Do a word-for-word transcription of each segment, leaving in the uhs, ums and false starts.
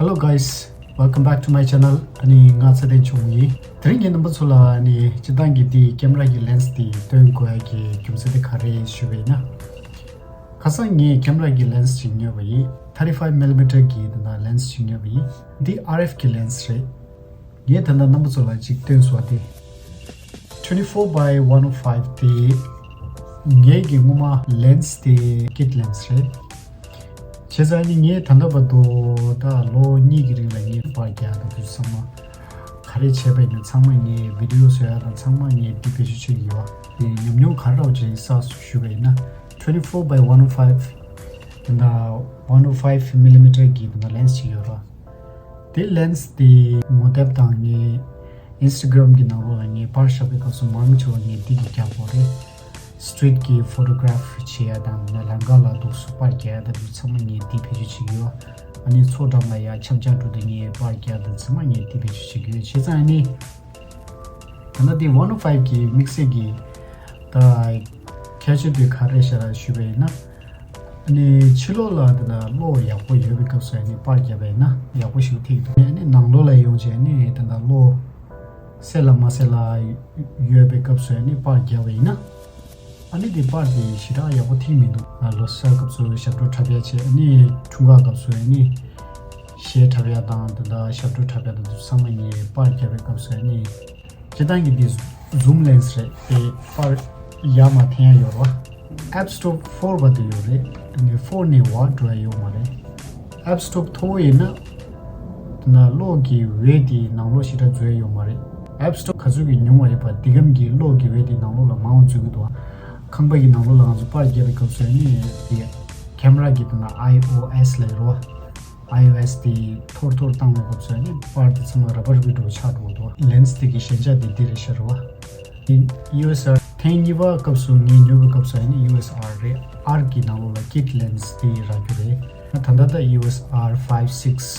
Hello guys, welcome back to my channel. ཨ་ནི་ང་ཚེ་བརྟན་ཆུང་ཡིན། དེ་རིང་ངས་རྣམ་པ་ཚོ་ལ་ཨ་ནི་སྤྱིར་བཏང་གི་དེའི་ཀེམ་ར་གི་ལེན་སི་དེ་སྟོན་དགོས་ཡ་གི་རྒྱུ་མཚན་དེ་ག་རེ་ཞུས་པ་ཡིན་ན། ཁ་སང་ངས་ཀེམ་ར་གི་ལེན་སི་ཅིག་ཉོས་པ་ཡིན། thirty five millimeter གི་དེ་འདྲ་ལེན་སི་ཅིག་ཉོས་པ་ཡིན། འདི་ཨར་ཨེཕ་གི་ལེན་སི་རེད། ངས་ད་ལྟ་རྣམ་པ་ཚོ་ལ་ཅིག་སྟོན་སོང་སྟེ། twenty four by one oh five དེ་ངའི་གི་སྔོན་མ་ལེན་སི་དེ་ཀིད་ལེན་སི་རེད། བྱས་ཙང་ནི་ངས་ད་ལྟ་བར་དུ་ད་ལོ་གཉིས་ཀྱི་རིང་ལ་ངས་པར་རྒྱག་དང་དུས་ཚང་མ་ག་རེ་བྱས་པ་ཡིན་ན་ཚང་མ་ངས་བི་ཌི་ཡོ་བཟོ་ཡ་དང་ཚང་མ་ངས་འདི་བེད་སྤྱོད་བྱེད་ཀྱི་ཡོད། དེ་ཉམས་མྱོང་ག་རེ་རག་བྱས་ས་ཞུ་བ་ཡིན་ན། twenty four by one oh five དེ་འདྲ་one oh five millimeter གི་དེ་འདྲ་ལེན་སི་ཅིག་ཡོད་ར། དེ་ལེན་སི་དེ་ངོ་དེབ་དང་ངའི་ཨིན་སི་ཊ་གྷི་རམ་གི་ནང་ལོགས་ལ་ངས་པར་བཞག་པའི་སྐབས་སུ་མང་ཆེ་བ་ངས་འདི་གི་རྒྱག་གོ་རེད། སི་ཊི་རིཊ་གི་ཕོ་ཊོ་གྷ་ར་ཕི་བྱེད་ཡ་དང་ལམ་ཁ་ལ་འདུག་སུ་པར་རྒྱག་ཡ་དང་འདི་ཚང་མ་ངས་འདི་བེད་སྤྱོད་བྱེད་ཀྱི་ཡོད། ཨ་ནི་མཚོ་འགྲམ་ལ་ཡ་ཆབ་ཆ་འགྲོ་དུས་ངས་པར་རྒྱག་ཡ་དང་ཚང་མ་ངས་འདི་བེད་སྤྱོད་བྱེད་ཀྱི་ཡོད། བྱས་ཙང་ཨ་ནི་ད་ལྟ་འདི་one oh five གི་དམིགས་བསལ་གྱི་ད་ཁྱད་ཆོས་དེ་ག་རེ་ཤག་ལ་ཞུས་པ་ཡིན་ན། ཨ་ནི་ཕྱི་ལོགས་ལ་དེ་འདྲ་གློག་ཡག་པོ་ཡོད་པའི་སྐབས་སུ་ཨ་ནི་པར་བརྒྱབ་པ་ཡིན་ན་ཡག་པོ་ཞིག་ཐིག་འདུག་ཨ་ནི་ནང་ལོགས་ལ་ཡོང་བྱས་ཨ་ནི་དེ་འདྲ་གློག་གསལ་ལ་མ་གསལ་ལ་ཡོད་པའི་སྐབས་སུ་ཨ་ནི་པར་བརྒྱབ་པ་ཡིན་ན། ཨ་ནི་དེ་པར་དེ་ཞེ་དྲག་ཡག་པོ་ཐིག་མི་འདུག་ཨ་ལོ་གསར་སྐབས་སུ་ཞབས་བྲོ་འཁྲབ་ཡ་བྱས་ཨ་ནི་འཁྲུངས་སྐར་སྐབས་སུ་ཨ་ནི་གཞས་འཁྲབ་ཡ་དང་དེ་འདྲ་ཞབས་བྲོ་འཁྲབ་ཡ་དང་དེ་ཚང་མ་ངས་པར་བརྒྱབ་པའི་སྐབས་སུ་ཨ་ནི། སྤྱིར་བཏང་གི་འདི་ཟུམ་ལེན་སི་རེད་དེ་པར་ཡར་མར་འཐེན་ཡ་ཡོད་རེད་བ། ཨེབ་སི་ཊོབ་ཕོར་བར་དུ་ཡོད་རེད། དེ་ནས་ཕོར་ནས་བར་འགྲོ་ཡ་ཡོད་མ་རེད། ཨེབ་སི་ཊོབ་མཐོ་བོ་ཡིན་ན་དེ་ན་གློག་གི་འོད་དེ་ནང་ལོགས་ཞེ་དྲག་འཛུལ་ཡ་ཡོད་མ་རེད། ཨེབ་སི་ཊོབ་ག་ཚོད་ཀྱི་ཉུང་བ་ཡོད་པ་དེ་གམ་གྱི་གློག་གི་འོད་དེ་ནང་ལོགས་ལ་མང་བ་འཛུལ་གི་འདུག་ཁང་པ་གི་ནང་ལོགས་ལ་ང་ཚོ་པར་རྒྱབ་པའི་སྐབས་སུ་ནི་དེ་ཁེམ་ར་གི་དེ་ན་ཨའི་ཨོ་ཨེས་ལབ་ཡོད་རེད་བ། ཨའི་ཨོ་ཨེས་དེ་འཐོར་འཐོར་བཏང་བའི་སྐབས་སུ་ནི་པར་དེ་ཚང་མ་ར་བར་བི་འགྲོ་ཆགས་འགྲོ་འདུག་ལེན་སི་དེ་གི་ཞན་ཆ་དེ་འདི་རེད་ཤག་རེད་བ། ཡུ་ཨེས་ཨར་ཐེངས་གཉིས་པ་སྐབས་སུ་ངས་ཉོ་བའི་སྐབས་སུ་ནི་ཡུ་ཨེས་ཨར་རེད། ཨར་གི་ནང་ལོགས་ལ་ཀིད་ལེན་སི་དེ་རག་རྒྱུ་རེད། ད་ལྟ་ད་ཡུ་ཨེས་ཨར་ཕའིབ་སིགས་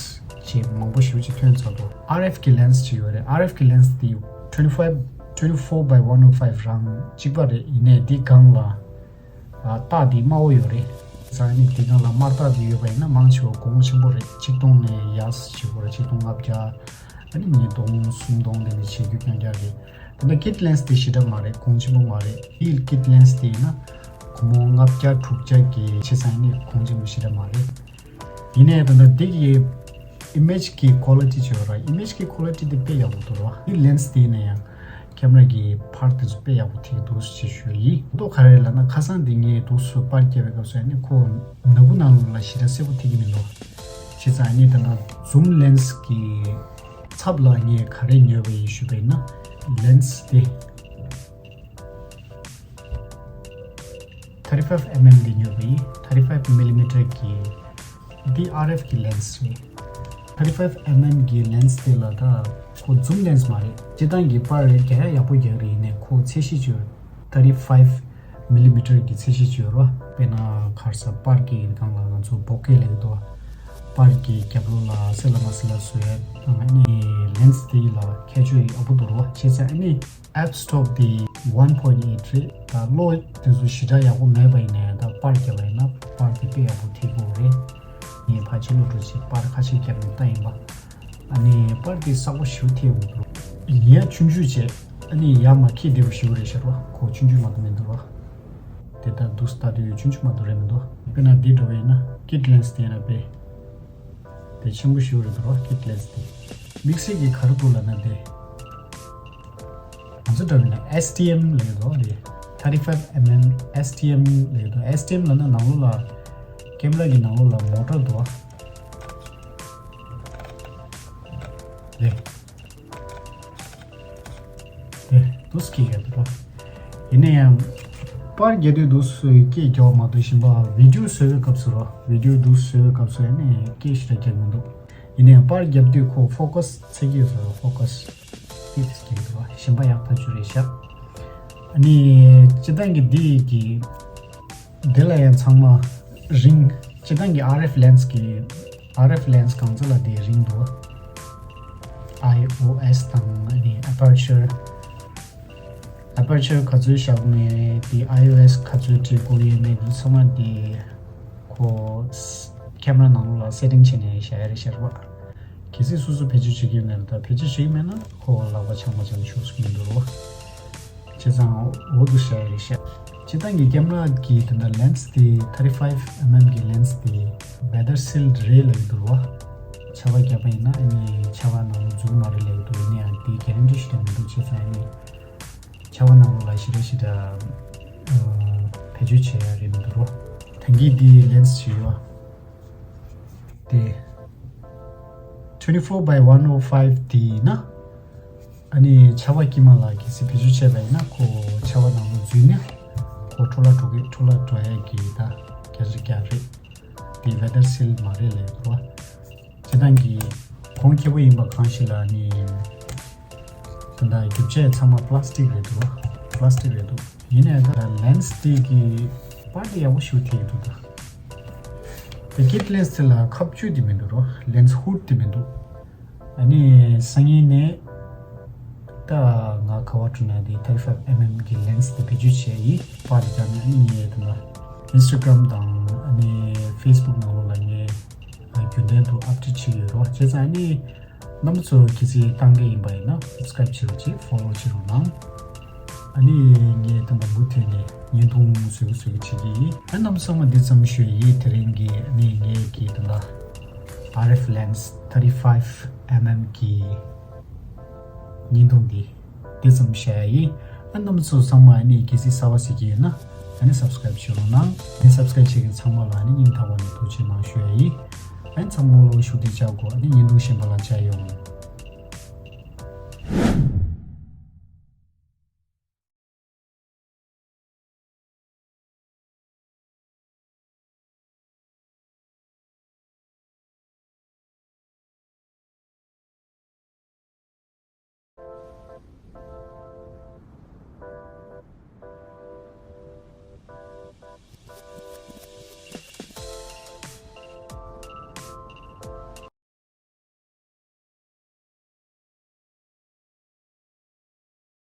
ཅེས་མང་པོ་ཞེ་པོ་ཅིག་ཐོན་ཚར་འདུག་ཨར་ཨེཕ་གི་ལེན་སི་ཅིག་ཡོད་རེད། ཨར་ཨེཕ་གི་ལེན་སི་དེ་twenty five twenty four by one oh five རང་གཅིག་པ་རེད། ཡིན་ནའི་འདི་སྒང་ལ་རྟགས་འདི་དམར་པོ་ཡོད་རེད། ས་ནི་འདི་སྒང་ལ་དམར་རྟགས་འདི་ཡོད་པ་ཡིན་ན་མང་ཆེ་བ་གོང་ཆེན་པོ་རེད། ཆིག་སྟོང་ནས་ཡར་བྱེད་དགོས་རེད། ཆིག་སྟོང་ལྔ་བརྒྱ། ཨ་ནི་ཉིས་སྟོང་སུམ་སྟོང་དེ་ནས་བྱེད་རྒྱུ་རྐྱང་རྐྱང་རེད། དེ་འདྲ་ཀིད་ལེན་སི་དེ་ཞེ་དྲག་མ་རེད། གོང་ཆེན་པོ་མ་རེད། དེའི་ཀིད་ལེན་སི་དེ་ཡིན་ན་སྒོར་མོ་ལྔ་བརྒྱ་དྲུག་བརྒྱ་གི་ཆེ་ས་ཡིན་ནའི་གོང་ཆེན་པོ་ཞེ་དྲག་མ་རེད། ཡིན་ནའི་ད་ལྟ་འདི་གི་ཨི་མེཇ་གི་ཀོ་ལི་ཊི་བྱས་པ་ར། ཨི་མེཇ་གི་ཀོ་ལི་ཊི་དེ་དཔེ་ཡག་པོ་འདུག་ར། འདི་ལེན་སི་དེ་ཡིན་ན་ཡང་ཁེམ་ར་གི་པར་དེ་ཚོ་དཔེ་ཡག་པོ་ཐིག་འདུག་ཅེས་ཞུ་ཡི། མདོ་ག་རེ་ལབ་ན་ཁ་སང་འདི་ངས་འདུག་སུ་པར་རྒྱབ་པའི་སྐབས་སུ་ཡང་ནི་ཁོ་ནག་པོ་ནང་ལ་ཞེ་དྲག་གསལ་པོ་ཐིག་གི་མི་འདུག་བྱས་ཙང་ནི་ད་ལྟ་ཟུམ་ལེན་སི་གི་ཚབ་ལ་ངས་ག་རེ་ཉོས་པ་ཡིན་ཞུས་པ་ཡིན་ན་ལེན་སི་དེ། thirty five mm འདི་ཉོས་པ་ཡིན། thirty five millimeter གི་འདི་ཨར་ཨེཕ་གི་ལེན་སི་རེད། thirty five mm གི་ལེན་སི་དེ་ལ་ད་ཁོ་ཟུམ་ལེན་སི་མ་རེད། སྤྱིར་བཏང་གི་པར་རེད་རྒྱག་ཡ་ཡག་པོ་རྒྱག་རེད། ཡིན་ནའི་ཁོ་ཚད་གཞི་ཅིག་ཡོད། thirty five millimeter གི་ཚད་གཞི་ཅིག་ཡོད་རེད་བ། དཔེར་ན་ག་རེ་ཟེར་པར་གི་སྒང་ལ་ང་ཚོ་བོ་ཀེ་ལབ་ཀྱི་འདུག་པར་གི་རྒྱབ་ལོགས་ལ་གསལ་ལ་མ་གསལ་ལ་བཟོ་ཡ་ཨ་ནི་ལེན་སི་དེ་ལ་ཁྱད་ཆོས་ཡག་པོ་འདུག་རེད་བ། བྱས་ཙང་ཨ་ནི། ཨེཕ་སི་ཊོབ་དེ་one point eight རེད། ད་གློག་དེ་ཚོ་ཞེ་དྲག་ཡག་པོ་མེད་པ་ཡིན་ནའི་ད་པར་རྒྱབ་པ་ཡིན་ན་པར་དེ་དཔེ་ཡག་པོ་ཐིག་གོ་རེད། ངས་ཕལ་ཆེར་བློ་གྲོས་བྱས་པར་ཁ་ཤས་རྒྱབ་ནས་ལྟ་ཡིན་པ། ཨ་ནི་པར་དེ་གསལ་པོ་ཞེ་པོ་ཐིག་འདུག་ཡིན་ཡ་ཆུང་ཆུང་བྱས་ཨ་ནི་ཡར་མར་འཁྱེར་བདེ་པོ་ཞེ་པོ་རེད་ཤག་རོ། ཁོ་ཆུང་ཆུང་མ་གཏོགས་མི་འདུག་རོ། དེ་ལྟར་འདུག་ལྟ་དུས་ཆུང་ཆུང་མ་གཏོགས་རེད་མི་འདུག་དཔེར་ན་འདི་འདྲ་བ་ཡིན་ན་ཀིད་ལེན་སི་དེ་ཡིན་ན་དཔེ། དེ་ཆེན་པོ་ཞེ་པོ་རེད་འདུག་རོ། ཀིད་ལེན་སི་དེ། དམིགས་བསལ་གྱི་ག་རེ་འདུག་ལབ་ན་དེ། ང་ཚོ་འདྲ་བས་ན་ཨེས་ཊི་ཨེམ་ལབ་ཀྱི་འདུག་རེད། thirty five mm ཨེས་ཊི་ཨེམ་ལབ་ཀྱི་འདུག་ཨེས་ཊི་ཨེམ་ལབ་ན་ནང་ལོགས་ལ་ཀེམ་ར་གི་ནང་ལོགས་ལ་མོ་ཊར་འདུག་རེད། དེ་འདུག་སྐད་རྒྱག་འདུག་རོ། ཡིན་ན་ཡང་པར་རྒྱག་དུས་འདུག་སུ་སྐད་རྒྱག་མ་གཏོགས་གཞན་པ་བི་ཌིའོ་བཟོ་བའི་སྐབས་སུ་རོ། བི་ཌིའོ་འདུག་བཟོ་བའི་སྐབས་སུ་ཡིན་ན་སྐད་ཞེ་དྲག་རྒྱག་མི་འདུག་ཡིན་ནའི་པར་རྒྱབ་དུས་ཁོ་ཕོ་ཀ་སི་ཚད་ཀྱི་བཟོ། ཕོ་ཀ་སི་ཏིག་ཏིག་གི་འདུག་བ། གཞན་པ་ཡག་ཐག་ཆོད་རེད་ཤག་ཨ་ནི་སྤྱིར་བཏང་གི་འདི་གི་འདི་ལ་ཡང་ཚང་མ་རིང་། སྤྱིར་བཏང་གི་ཨར་ཨེཕ་ལེན་སི་གི་ཨར་ཨེཕ་ལེན་སི་གང་ཚ་ལ་དེ་རིང་འདུག་ཨའི་ཨོ་ཨེས་དང་ཨ་ནི་ཨ་པར་ཅར། ཨ་པར་ཅར་ག་ཚོད་བཞག་མེད་དེ། ཨའི་ཨོ་ཨེས་ག་ཚོད་བྲིས་དགོས་ཡོད་མེད་དེ་ཚང་མ་དེ་ཁོ་ཁེམ་ར་ནང་ལོགས་ལ་སེ་ཊིང་བྱས་ནས་བཞག་ཡ་རེད་ཤག་རོ། གལ་སྲིད་སོ་སོ་བེད་སྤྱོད་བྱེད་ཀྱི་ཡོད་ན་ད། བེད་སྤྱོད་བྱེད་ཀྱི་མེད་ན་ཁོ་ལག་པ་འཆང་མ་འཆང་ཤོག་ཟེར་གྱི་མི་འདུག་རོ། བྱས་ཙང་འོ་འདུག་བཤད་རེད་ཤག་བྱས་ཙང་གི་ཀེམ་ར་གི་དེ་འདྲ་ལེན་སི་དེ་thirty five mm གི་ལེན་སི་དེ་ཝེ་དར་སིལ་རེད་ལབ་ཀྱི་འདུག་རོ། ཆར་པ་བརྒྱབ་པ་ཡིན་ན་ཨ་ནི་ཆར་པ་ནང་ལ་འཛུལ་མ་རེད་ལབ་ཀྱི་འདུག་ཡིན་ན་ཡང་དེའི་གེ་རན་ཊི་ཞིག་ད་མི་འདུག་བྱས་ཙང་ཨ་ནི་ཆར་པ་ནང་ལོགས་ལ་ཞེ་དྲག་ཞེ་དྲག་བེད་སྤྱོད་བྱེད་ཡ་རེད་མི་འདུག་རོ། ད་གིན་དེའི་ལེན་སི་ཞིག་ཡོད། དེ་twenty four by one oh five དེ་ཡིན་ན། ཨ་ནི་ཆར་པ་དཀྱིལ་མ་ལ་གལ་སྲིད་བེད་སྤྱོད་བྱས་པ་ཡིན་ན་ཁོ་ཆར་པ་ནང་ལ་འཛུལ་ནས་ཁོ་འཕྲོ་བརླག་འགྲོ་གི་འཕྲོ་བརླག་འགྲོ་ཡ་གི་ད་རྒྱ་ཆ་རྒྱ་རེད། དེ་ཝེ་དར་སིལ་མ་རེད་ལབ་ཡོད་རོ། བྱས་ཙང་གི་གོང་ཁེ་པོ་ཡིན་པ་གང་ཞིག་ལ་ནི་ད་ལྟ་རྒྱུ་ཆ་ཚང་མ་པ་ལ་སི་ཊིག་རེད་འདུག་པ་ལ་སི་ཊིག་རེད་འདུག་ཡིན་ནའི་ད་ལེན་སི་དེ་གི་པར་དེ་ཡག་པོ་ཞིག་ཐེག་འདུག་ད། དེ་ཀིཊ་ལེན་སི་དེ་ལ་ཁ་གཅོད་དེ་མི་འདུག་རོ། ལེན་སི་ཧུད་དེ་མི་འདུག་ཨ་ནི་སང་ཉིན་ནས་ད་ང་ག་བ་འགྲོ་ན་དེ་thirty five mm གི་ལེན་སི་དེ་བེད་སྤྱོད་བྱས་ཡིན། པར་དེ་ད་ནི་ཨ་ནི་ངས་ད་ལྟ་ཨིན་སི་ཊ་གྷ་རམ་དང་ཨ་ནི་ཕེ་སི་བུག་ནང་ལོགས་ལ་ངས་རྒྱུན་ལྡན་དུ་ཨབ་ཌེཊ་བྱེད་ཀྱི་ཡོད་རོ། བྱས་ཙང་ཨ་ནི་རྣམ་པ་ཚོ་གལ་སྲིད་བཏང་གི་ཡིན་པ་ཡིན་ན་སབ་སི་ཀ་རེབ་བྱེད་རོགས་གྱིས། ཕོ་ལོ་བྱེད་རོགས་གནང་། ཨ་ནི་ངས་ད་ལྟ་མུ་མཐུད་ནས་བརྙན་ཐུང་བཟོ་གི་བཟོ་གི་བྱེད་ཀྱི་ཡིན། ཨ་རྣམ་པ་ཚང་མ་འདི་ཙམ་ཞུ་ཡི། དེ་རིང་གི་ཨ་ནི་ངས་ཀྱི་ད་ལྟ་ཨར་ཨེཕ་ལེན་སི་thirty five mm གི་བརྙན་ཐུང་འདི་འདི་ཙམ་བཤད་ཡ་ཡིན། ཨ་རྣམ་པ་ཚོ་ཚང་མ་ཨ་ནི་གལ་སྲིད་གསར་པ་གཟིགས་ཀྱི་ཡོད་ན་ཨ་ནི་སབ་སི་ཀ་རེབ་བྱེད་རོགས་གནང་། ཨ་ནི་སབ་སི་ཀ་རེབ་བྱེད་མཁན་ཚང་མ་ལ་ཨ་ནི་སྙིང་ཐག་པ་ནས་ཐུགས་རྗེ་གནང་ཞུ་ཡ་ཡིན། ཨ་ནི་ཚང་མ་ལོ་ཤུགས་ལྡན་བྱ་དགོས། ཨ་ནི་བརྙན་ཐུང་གཞན་པ་ལ་མཇལ་ཡོང་།